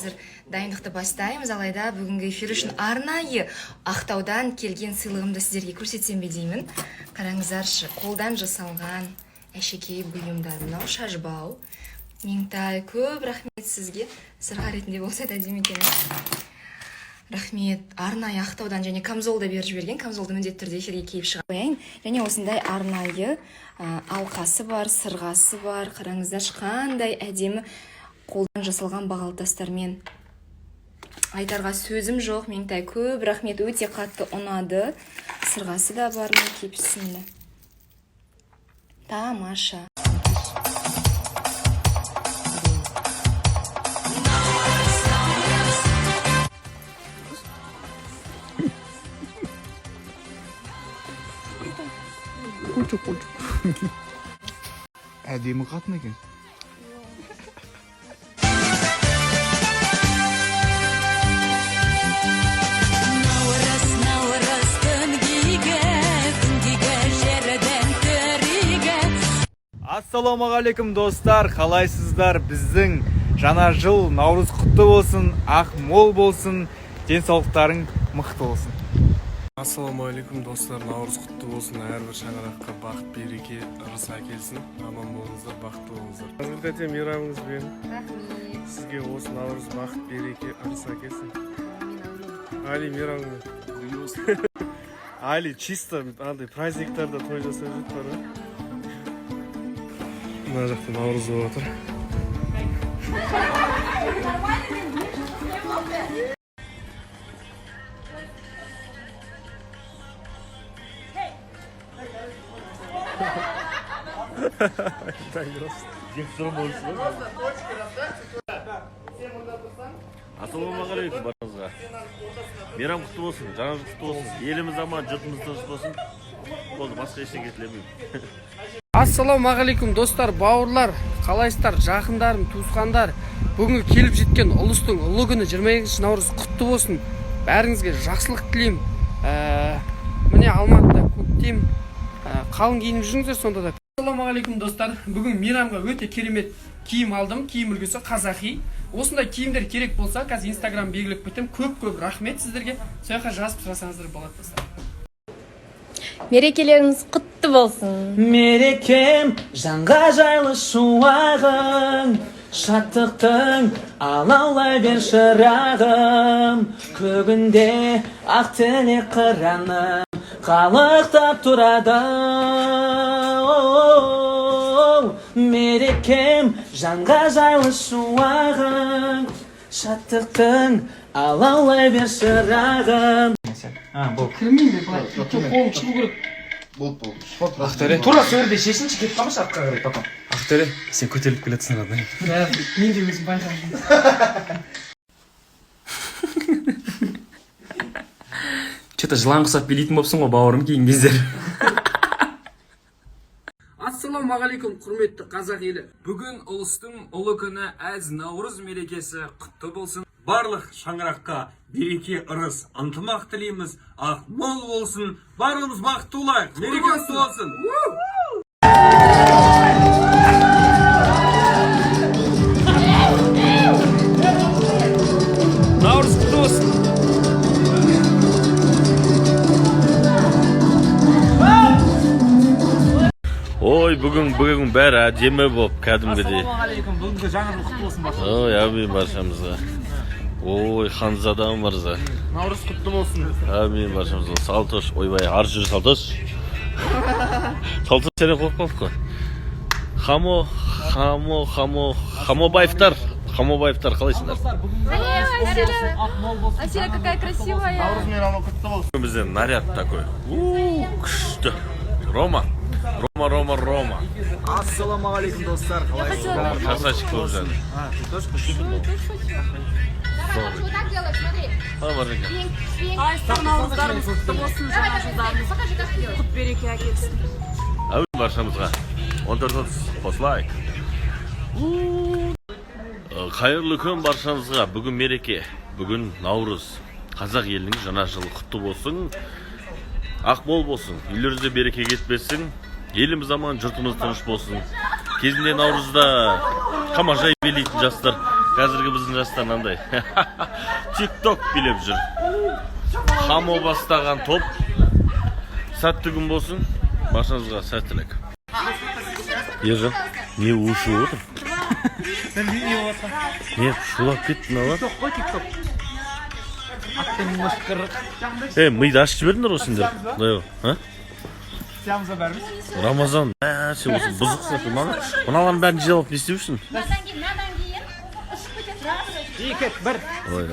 Қазір дайындықты бастаймыз. Алайда бүгінгі эфир үшін арнайы Ақтаудан келген сыйлығымды сіздерге көрсетсем бе деймін. Қараңыздаршы, қолдан жасалған әшекей бұйымдар. Мынау шашбау. Меңтай, көп рахмет сізге. Сырға ретінде болса да әдемі екен. Рахмет. Арнайы Ақтаудан және камзол да беріп жіберген. Камзолды міндетті түрде эфирге киіп шыға қояйын. Және осындай арнайы алқасы бар, сырғасы бар. Қараңыздаршы, қандай әдемі қолдан жасалған бағалы тастармен. Айтарға сөзім жоқ. Меңтай, көп рахмет, өте қатты ұнады. Сырғасы да бар, мінекей, бісміллә. Тамаша. Қончық, қончық. Әдемі қатын екен. Наурыз, наурыз, күнгейге, күнгейге, жерден төріге. Ассалаумағалейкум, достар, қалайсыздар? Біздің жаңа жыл, наурыз құтты болсын, ақ мол болсын, денсаулықтарың мықты болсын. Ассалаумағалейкум, достар! Наурыз құтты болсын! Әрбір шаңыраққа бақыт, береке, ырыс әкелсін. Аман болыңыздар, бақытты болыңыздар. Назгүл тәте, мейрамыңызбен! Рахмет. Сізге осы наурыз бақыт, береке, ырыс әкелсін. Али, мейрамыңмен! Али чисто андай праздниктарда той жасап жүреді бар ғой. Мына жақта наурыз болып жатыр. Ассалаумағалейкум барыңызға! Мейрам құтты болсын, жаңа жыл құтты болсын, еліміз аман, жұртымыз тыныш болсын. Болды, басқа ештеңе тілемеймін. Ассалаумағалейкум, достар, бауырлар, қалайсыздар, жақындарым, туысқандар! Бүгінгі келіп жеткен ұлыстың ұлы күні, 22 наурыз құтты болсын! Бәріңізге жақсылық тілеймін. Міне, Алматыда көктем, қалың киініп жүріңіздер сонда да. Ассалаумағалейкум, достар! Бүгін мейрамға өте керемет киім алдым. Киім үлгісі қазақи. Осындай киімдер керек болса, қазір Инстаграм белгілеп кетемін. Көп көп рахмет сіздерге. Сол жаққа жазып сұрасаңыздар болады, достар. Мерекелеріңіз құтты болсын! Мерекем, жанға жайлы шуағың, шаттықтың алаулай бер, шырағым. Көгінде ақ тілек қыраным қалықтап тұрады. Оу, мерекем, жанға жайлы шуағың, шаттықтың алаулай бер, шырағым. Кірмеймін мен былай, қолым шығу керек. Ақтөре. Тура сол жерде шешінші, кетіп қалмашы артқа қарай потом. Ақтөре, сен көтеріліп келатсың, родной. Мен де өзім байқадым. Че-то жылан құсап билейтін болыпсың ғой, бауырым, кейінгі кездері. Ассалаумағалейкум, құрметті қазақ елі! Бүгін ұлыстың ұлы күні, әз наурыз мерекесі құтты болсын! Барлық шаңыраққа береке, ырыс, ынтымақ тілейміз. Ақ мол болсын, барлығымыз бақытты болайық. Мереке құтты болсын! Наурыз құтты болсын! Ой, бүгін бәрі әдемі болып кәдімгідей. Ассалаумағалейкум, бүгінгі жаңа жыл құтты болсын баршаңызға! Ой, әмин баршамызға. Ой, Ханзада мырза. Наурыз құтты болсын! Әмин баршамызға. Салтош, ойбай, ары жүр, Салтош. Салтош, сенен қорқып қалдық қой. Хамо, Хамо, Хамо, Хамобаевтар, Хамобаевтар, қалайсыңдар? Әселя, какая красивая! Наурыз мейрамы құтты болсын! Бізде наряд такой. У, күшті. Рома, Рома, Рома, Рома. Ассалаумағалейкум, достар, қалайсыздар? Красавчик болып жатыр. А, ты тоже хочешь? Вот так делаешь, смотри. А, Маржанка. Қалайсыздар, наурыздарыңыз құтты болсын, жаңа жылдарыңыз құт береке әкелсін! Әуен баршамызға. 14.30, қосылайық. Қайырлы күн баршаңызға. Бүгін мереке, бүгін наурыз. Қазақ елінің жаңа жылы құтты болсын. Ақ мол болсын, үйлеріңізде береке кетпесін. Еліміз аман, жұртымыз тыныш болсын. Кезінде наурызда қамажай билейтін жастар. Қазіргі біздің жастар мынандай тик ток билеп жүр. Хамо бастаған топ. Сәтті күн болсын баршаңызға, сәттілік. Ержан, не у шу отыр? Не шулап кетті мыналар? Қой, тик ток. Ей, миды ашып жібердіңдер ғой сендер, құдай, а? Сиямыз ба бәріміз? Рамазан, мә, сен осы бұзықсың сен. Мыналардың бәрін жинап алып не істеп жүрсің? Екі, бір. Ой.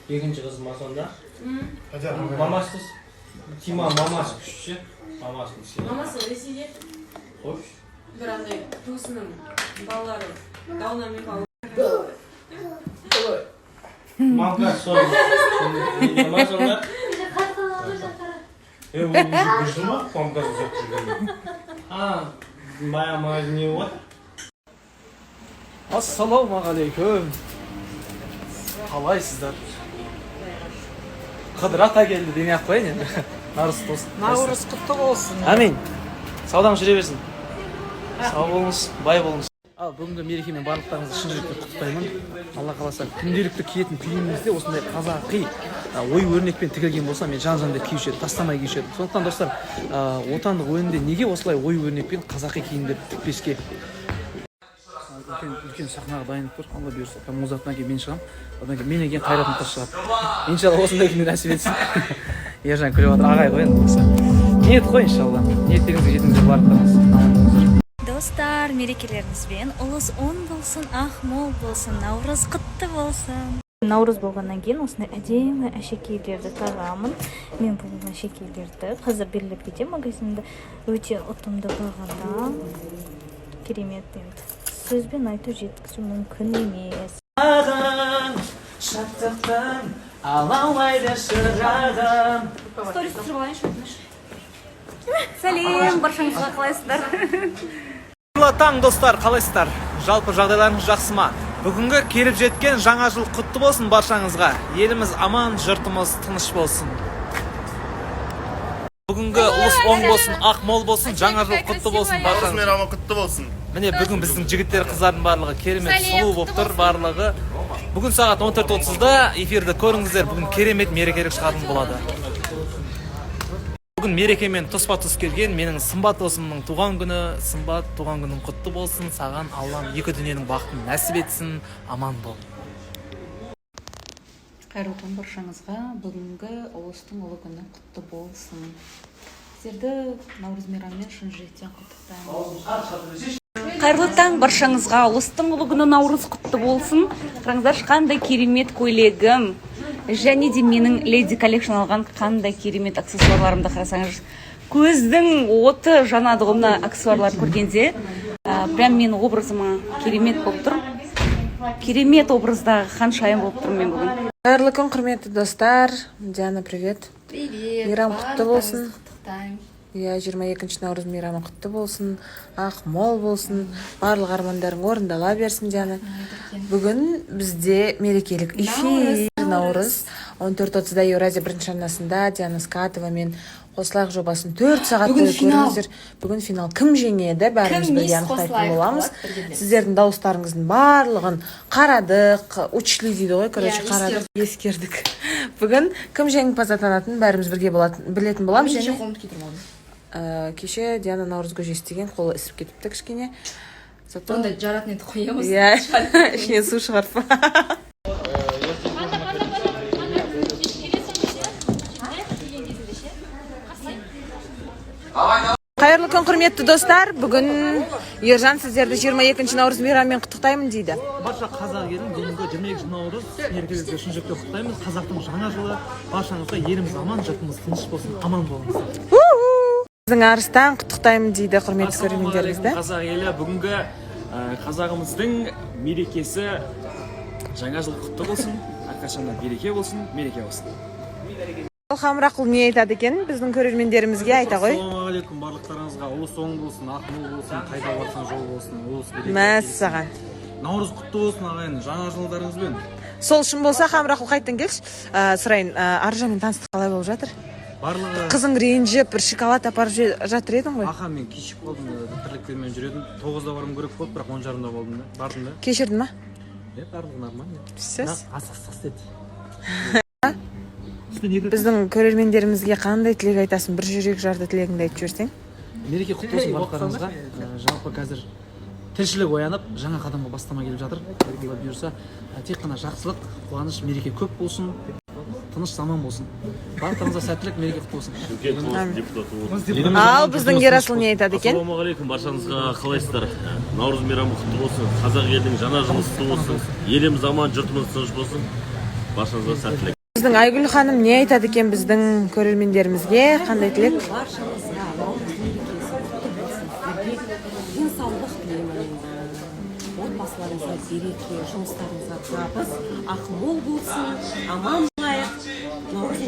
Екінші қыз ма сонда? Мамасыз. Тима, мамасы күшті ше. Мамасын ше. Мамасы Ресейде. Қойшы. Бір андай туысының балалары даунамен бала. Мамка сол. Мама сонда? Е, ол уже бір жыл ма мамкасы ұзақ жүргенде? А, моя мама не болады? Ассалаумағалейкум, қалайсыздар? Қыдыр ата келді демей ақ қояйын енді. Наурыз құтты болсын! Наурыз құтты болсын! Әмин! Саудаңыз жүре берсін, сау болыңыз, бай болыңыз. Ал бүгінгі мерекемен барлықтарыңызды шын жүректен құттықтаймын. Алла қаласа, күнделікті киетін киімімізде осындай қазақи ою өрнекпен тігілген болса, мен жан жан деп киюші едім, тастамай киюші едім. Сондықтан, достар, отандық өнімде неге осылай ою өрнекпен қазақи киімдерді тікпеске? Үлкен үлкен сахнаға дайындық тұр. Алла бұйырса, Музарттан кейін мен шығамын, одан кейін менен кейін Қайрат Нұртас шығады, иншалла. Осындай күндер нәсіп етсін. Ержан күліп жатыр, ағай ғой енді осы. Ниет қой, иншалла, ниеттеріңізге жетіңіздер барлықтарыңыз, аман болыңыздар. Достар, мерекелеріңізбен! Ұлыс оң болсын, ақ мол болсын, наурыз құтты болсын! Наурыз болғаннан кейін осындай әдемі әшекейлерді тағамын. Мен бұл әшекейлерді қазір белгілеп кетемін магазинді, өте ұтымды бағада, керемет, енді сөзбен айту, жеткізу мүмкін емес. Шаттықтың алаулай бер шырағым. Сторис түсіріп алайыншы, өтініш. Сәлем баршаңызға, қалайсыздар? Қайырлы таң, достар, қалайсыздар? Жалпы жағдайларыңыз жақсы ма? Бүгінгі келіп жеткен жаңа жыл құтты болсын баршаңызға. Еліміз аман, жұртымыз тыныш болсын. Бүгінгі ұлыс оң болсын, ақ мол болсын, жаңа жыл құтты болсын баршаңызға. Мейрамы құтты болсын! Міне, бүгін біздің жігіттер, қыздардың барлығы керемет сұлу болып тұр барлығы. Бүгін сағат 14:30-да эфирді көріңіздер. Бүгін керемет мерекелік шығарылым болады. Бүгін мерекемен тұспа тұс келген менің Сымбат досымның туған күні. Сымбат, туған күнің құтты болсын саған! Аллам екі дүниенің бақытын нәсіп етсін, аман бол. Қайырлы таң баршаңызға! Бүгінгі ұлыстың ұлы күні құтты болсын! Сіздерді наурыз мейрамымен шын жүректен құттықтаймын. Қайырлы таң баршаңызға! Ұлыстың ұлы күні наурыз құтты болсын! Қараңыздаршы, қандай керемет көйлегім және де менің Леди Коллекшн алған қандай керемет аксессуарларымды қарасаңыз, көздің оты жанады ғой мына аксессуарлар көргенде. Прям менің образыма керемет болып тұр, керемет образдағы ханшайым болып тұрмын мен бүгін. Қайырлы күн, құрметті достар! Диана, привет! Привет! Мейрам құтты болсын! Құттықтаймын. Иә, 22 наурыз мейрамы құтты болсын, ақ мол болсын, барлық армандарың орындала берсін, Диана. Бүгін бізде мерекелік эфир, наурыз 14:30-да Еуразия бірінші арнасында Диана Скатова мен «Қосылайық» жобасын 4 сағат Бүгін бойы финал. көріңіздер. Бүгін финал, кім жеңеді, бәріміз Кім бірге мисс анықтайтын «Қосылайық» боламыз. болады бірге. Сіздердің дауыстарыңыздың барлығын қарадық, учли дейді ғой, короче, Иә, қарадық, ескердік. Бүгін кім жеңімпаз атанатынын бәріміз бірге болатын, білетін боламыз. Мен кеше Және қолымды күйдіріп алдым. Кеше Диана наурыз көже істеген, қолы ісіп кетіпті кішкене, зато Онда жаратын еді қоямыз. Иә, ішінен су шығарып. Қайырлы күн! Күн, құрметті достар! Бүгін Ержан сіздерді 22 наурыз мейрамымен құттықтаймын дейді. Барша қазақ елін бүгінгі 22 наурыз мерекелеріңізге шын жүректен құттықтаймыз. Қазақтың жаңа жылы баршаңызға, еліміз аман, жұртымыз тыныш болсын, аман болыңыздар. Біздің Арыстан құттықтаймын дейді құрметті көрермендерімізді. Қазақ елі, бүгінгі қазағымыздың мерекесі, жаңа жыл құтты болсын, әрқашанда береке болсын, мереке болсын. Хамрақұл не айтады екен біздің көрермендерімізге, айта ғой. Ассалаумағалейкум барлықтарыңызға! Ұлыс оң болсын, ақ мол болсын, қайда барсаң жол болсын, ұлыс береке. Мәссаған! Наурыз құтты болсын, ағайын, жаңа жылдарыңызбен! Сол шын болса, Хамрақұл, қайттан келші. Сұрайын, Аружанмен таныстық қалай болып жатыр? Барлығы Қызың ренжіп, бір шоколад апарып жатыр едің ғой. Аха, мен кешігіп қалдым, тірліктермен жүр едім. 9-да баруым керек болды, бірақ 10:30-да болдым да, бардым да. Кешірдің ма? Е, барлығы нормально. Все. Бірақ асығыстық істеді. Біздің көрермендерімізге қандай тілек айтасың? Бір жүрек жарды тілегіңді айтып жіберсең. Мереке құтты болсын барлықтарыңызға! Жалпы қазір тіршілік оянып, жаңа қадамға бастама келіп жатыр. Алла бұйырса, тек қана жақсылық, қуаныш, мереке көп болсын, тыныш заман болсын. Барлықтарыңызға сәттілік, мереке құтты болсын. Шымкент қаласының депутаты. Ал біздің Ерасыл не айтады екен? Ассалаумағалейкум баршаңызға, қалайсыздар? Наурыз мейрамы құтты болсын, қазақ елінің жаңа жылы құтты болсын, еліміз аман, жұртымыз тыныш болсын, баршаңызға сәттілік. Біздің Айгүл ханым не айтады екен біздің көрермендерімізге, қандай тілек? Баршаңызға наурыз мерекесі құтты болсын! Сіздерге денсаулық тілеймін, отбасыларыңызға береке, жұмыстарыңызға табыс, ақ мол болсын, аман болайық. Наурыз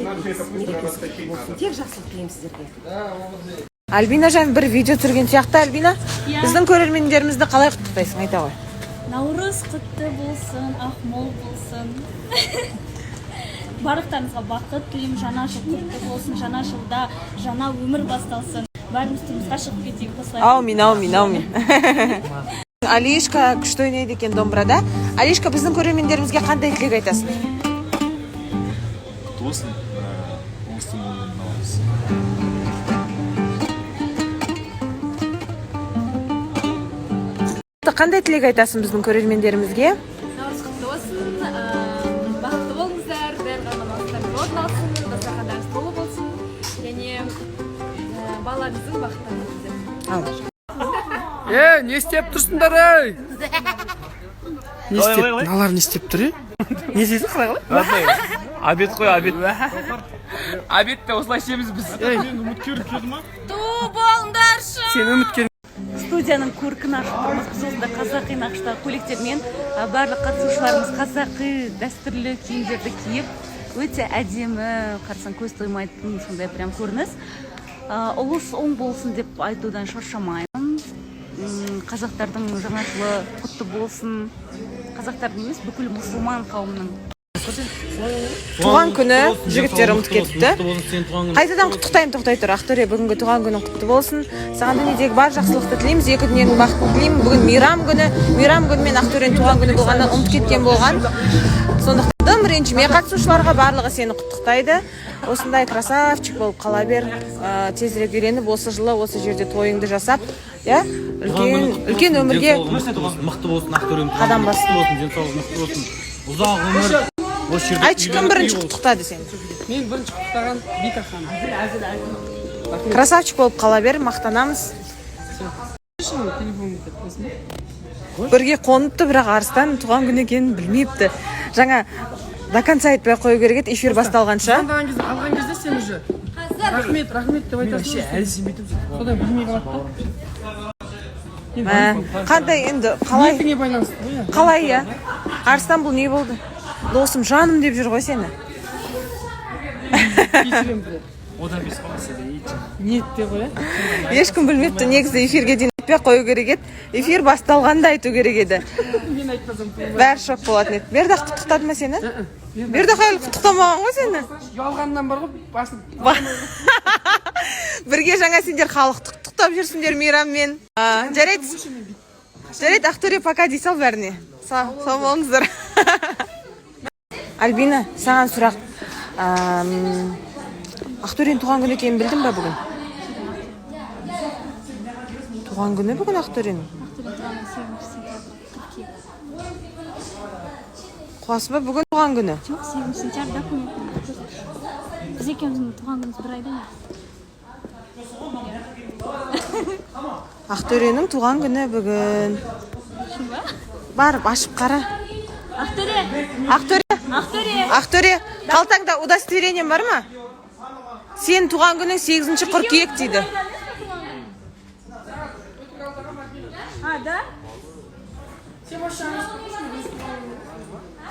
мерекесі құтты болсын, тек жақсылық тілеймін сіздерге. Альбина жан бір видео түсірген сияқты. Альбина, Иә. біздің көрермендерімізді қалай құттықтайсың, айта ғой. Наурыз құтты болсын, ақ мол болсын. Барлықтарыңызға бақыт тілеймін, жаңа жыл құтты болсын, жаңа жылда жаңа өмір басталсын. Бәріміз тұрмысқа шығып кетейік осылай. Аумин, аумин, аумин! Алишка күшті ойнайды екен домбырада. Алишка, біздің көрермендерімізге қандай тілек айтасың? Құтты болсын ұлыстың ұлы күні, наурыз! Қандай тілек айтасың біздің көрермендерімізге? Наурыз құтты болсын, бақытты болыңыздар, барлық арман мақсаттарыңыз орын алсын, дастархандарыңыз толы болсын және балаларыңыздың бақыттарын тілеймін. Е, не істеп тұрсыңдар, ей? Не істеп, мыналар не істеп тұр, е? Не істейсің, қалай, қалай? Обед қой, обед. Обедте осылай ішеміз біз. Үміткер келді ма? Ту болыңдаршы! Сен үміткер. Студияның көркін ашып тұрмыз біз осындай қазақи нақыштағы көйлектермен. Барлық қатысушыларымыз қазақи дәстүрлі киімдерді киіп, өте әдемі, қарасаң көз тоймайтын сондай прям көрініс. Ұлыс оң болсын деп айтудан шаршамаймын. Қазақтардың жаңа жылы құтты болсын, қазақтардың емес, бүкіл мұсылман қауымының. Туған күні, жігіттер ұмытып кетіпті. Қайтадан құттықтаймын, тоқтай тұр. Ақтөре, бүгінгі туған күнің құтты болсын! Саған дүниедегі бар жақсылықты тілейміз, екі дүниенің бақытын тілеймін. Бүгін мейрам күні, мейрам күні мен Ақтөренің туған күні болғаннан ұмытып кеткен болған. Сондықтан дым ренжіме, қатысушыларға барлығы сені құттықтайды. Осындай красавчик болып қала бер. Тезірек үйленіп, осы жылы осы жерде тойыңды жасап, иә, үлкен үлкен өмірге Мықты болсын Ақтөрем. қадам бас. Мықты болсын, денсаулығы мықты болсын, ұзақ өмір осы жерде. Айтшы, кім бірінші құттықтады сені? Мен бірінші құттықтаған Вика ханым. Красавчик болып қала бер, мақтанамыз. Телефоныңды деп білесің ба? Бірге қоныпты, бірақ Арыстан туған күні екенін білмепті. Жаңа до конца айтпай ақ қою керек еді, эфир басталғанша. Звондаған кезде, алған кезде сен уже рахмет, рахмет деп айтасың. Вообще әлі сенбей тұрмын. Содан білмей қалады да. Мә, қандай енді, қалай? Ниетіңе байланысты ғой, иә. Қалай, иә? Арыстан, бұл не болды? Досым, жаным деп жүр ғой сені. Кешіремін, брат. Одан бес қалмаса да. Ниетте ғой, иә. Ешкім білмепті. Негізі эфирге дейін айтпай ақ қою керек еді, эфир басталғанда айту керек еді. Мен айтпасам. Бәрі шок болатын еді. Бердақ құттықтады ма сені? Бердақ әлі құттықтамаған ғой сені. Ұялғаннан бар ғой, басын. Бірге жаңа сендер халықты құттықтап жүрсіңдер мейраммен. Жарайды, жарайды, Ақтөре, пока дей сал бәріне. Сау болыңыздар! Альбина, саған сұрақ. Ақтөренің туған күні екенін білдің ба? Бүгін туған күні, бүгін Ақтөренің. Ақтөре туған күні 8 сентябрь, қыркүйек. Қуасың ба, бүгін туған күні? Жоқ, 8 сентябрь, документ. Біз екеуміздің туған күніміз бір айда негізі. Ақтөренің туған күні бүгін. Барып ашып қара. Ақтөре. Ақтөре. Ақтөре. Ақтөре, қалтаңда удостоверение бар ма? Сенің туған күнің 8 қыркүйек дейді. А, да?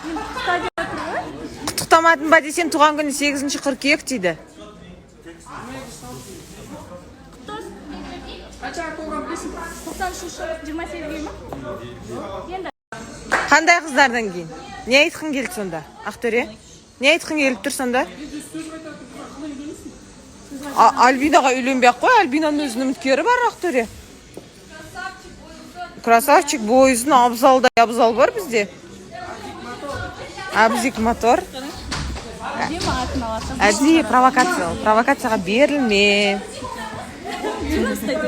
Мен құттықтап жатыр ғой. Құттықтамадың ба десем, туған күні 8 қыркүйек дейді. Құтты. Қаншаға толған, білесің ба? 93 жылы 28-ге ма? Енді. Қандай қыздардан кейін? Не айтқың келді сонда? Ақтөре? Не айтқың келіп тұр сонда? Альбинаға үйленбей ақ қой, Альбинаның өзінің үміткері бар, Ақтөре. Красавчик, бойы ұзын, абзалдай абзал бар бізде. Абзик мотор. Әдемі атын аласың. Әдейі провокация. Провокацияға берілме. Жұмыс істейді.